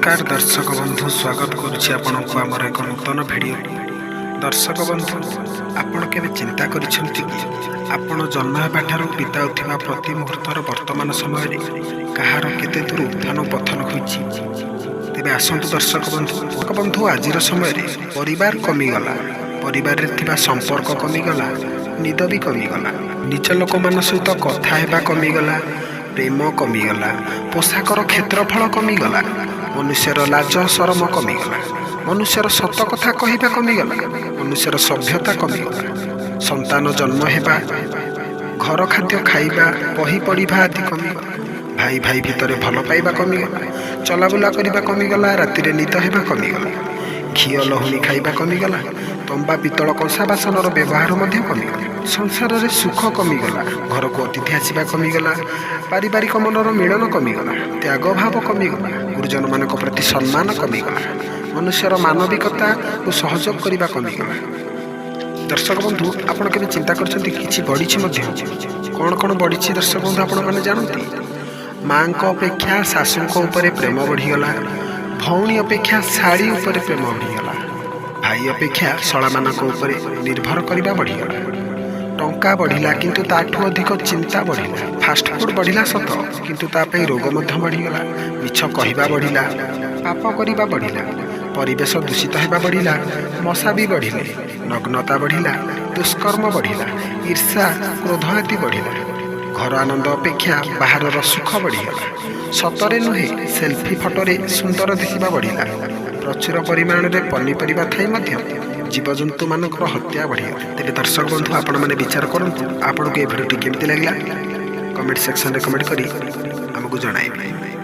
ନମସ୍କାର ଦର୍ଶକ ବନ୍ଧୁ, ସ୍ୱାଗତ କରୁଛି ଆପଣଙ୍କୁ ଆମର ଏକ ନୂତନ ଭିଡ଼ିଓ। ଦର୍ଶକ ବନ୍ଧୁ, ଆପଣ କେବେ ଚିନ୍ତା କରିଛନ୍ତି କି, ଆପଣ ଜନ୍ମ ହେବା ଠାରୁ ବିତାଉଥିବା ପ୍ରତି ମୁହୂର୍ତ୍ତର ବର୍ତ୍ତମାନ ସମୟରେ କାହାର କେତେ ଦୂର ଉତ୍ଥାନ ପତନ ହୋଇଛି? ତେବେ ଆସନ୍ତୁ ଦର୍ଶକ ବନ୍ଧୁ, ଆଜିର ସମୟରେ ପରିବାର କମିଗଲା, ପରିବାରରେ ଥିବା ସମ୍ପର୍କ କମିଗଲା, ନିଦ ବି କମିଗଲା, ନିଜ ଲୋକମାନଙ୍କ ସହିତ କଥା ହେବା କମିଗଲା, ପ୍ରେମ କମିଗଲା, ପୋଷାକର କ୍ଷେତ୍ରଫଳ କମିଗଲା, ମନୁଷ୍ୟର ଲାଜ ସରମ କମିଗଲା, ମନୁଷ୍ୟର ସତ କଥା କହିବା କମିଗଲା, ମନୁଷ୍ୟର ସଭ୍ୟତା କମିଗଲା, ସନ୍ତାନ ଜନ୍ମ ହେବା, ଘର ଖାଦ୍ୟ ଖାଇବା, ବହି ପଢ଼ିବା ଆଦି କମିଗଲା, ଭାଇ ଭାଇ ଭିତରେ ଭଲ ପାଇବା କମିଗଲା, ଚଲାବୁଲା କରିବା କମିଗଲା, ରାତିରେ ନିଦ ହେବା କମିଗଲା, ଘିଅ ଲହୁଣୀ ଖାଇବା କମିଗଲା, ତମ୍ବା ପିତ୍ତଳ କଂସା ବାସନର ବ୍ୟବହାର ମଧ୍ୟ କମିଗଲା, ସଂସାରରେ ସୁଖ କମିଗଲା, ଘରକୁ ଅତିଥି ଆସିବା କମିଗଲା, ପାରିବାରିକ ମନର ମିଳନ କମିଗଲା, ତ୍ୟାଗ ଭାବ କମିଗଲା, ଗୁରୁଜନମାନଙ୍କ ପ୍ରତି ସମ୍ମାନ କମିଗଲା, ମନୁଷ୍ୟର ମାନବିକତା ଓ ସହଯୋଗ କରିବା କମିଗଲା। ଦର୍ଶକ ବନ୍ଧୁ, ଆପଣ କେବେ ଚିନ୍ତା କରିଛନ୍ତି, କିଛି ବଢ଼ିଛି ମଧ୍ୟ? କ'ଣ କ'ଣ ବଢ଼ିଛି ଦର୍ଶକ ବନ୍ଧୁ, ଆପଣମାନେ ଜାଣନ୍ତି? ମାଙ୍କ ଅପେକ୍ଷା ଶାଶୁଙ୍କ ଉପରେ ପ୍ରେମ ବଢ଼ିଗଲା, ଭଉଣୀ ଅପେକ୍ଷା ଶାଳୀ ଉପରେ ପ୍ରେମ ବଢ଼ିଗଲା, ଭାଇ ଅପେକ୍ଷା ଶଳାମାନଙ୍କ ଉପରେ ନିର୍ଭର କରିବା ବଢ଼ିଗଲା। ଟଙ୍କା ବଢ଼ିଲା, କିନ୍ତୁ ତାଠୁ ଅଧିକ ଚିନ୍ତା ବଢ଼ିଲା। ଫାଷ୍ଟଫୁଡ଼ ବଢ଼ିଲା ସତ, କିନ୍ତୁ ତା ପାଇଁ ରୋଗ ମଧ୍ୟ ବଢ଼ିଗଲା। ମିଛ କହିବା ବଢ଼ିଲା, ପାପ କରିବା ବଢ଼ିଲା, ପରିବେଶ ଦୂଷିତ ହେବା ବଢ଼ିଲା, ମଶା ବି ବଢ଼ିଲେ, ନଗ୍ନତା ବଢ଼ିଲା, ଦୁଷ୍କର୍ମ ବଢ଼ିଲା, ଈର୍ଷା କ୍ରୋଧ ଆଦି ବଢ଼ିଲା। ଘର ଆନନ୍ଦ ଅପେକ୍ଷା ବାହାରର ସୁଖ ବଢ଼ିଗଲା। ସତରେ ନୁହେଁ, ସେଲ୍ଫି ଫଟୋରେ ସୁନ୍ଦର ଦିଶିବା ବଢ଼ିଲା। ପ୍ରଚୁର ପରିମାଣରେ ପନିପରିବା ଥାଇ ମଧ୍ୟ ଜୀବଜନ୍ତୁମାନଙ୍କର ହତ୍ୟା ବଢ଼ିଗଲା। ତେବେ ଦର୍ଶକ ବନ୍ଧୁ, ଆପଣମାନେ ବିଚାର କରନ୍ତୁ, ଆପଣଙ୍କୁ ଏ ଭିଡ଼ିଓଟି କେମିତି ଲାଗିଲା? କମେଣ୍ଟ ସେକ୍ସନରେ କମେଣ୍ଟ କରି ଆମକୁ ଜଣାଇବେ।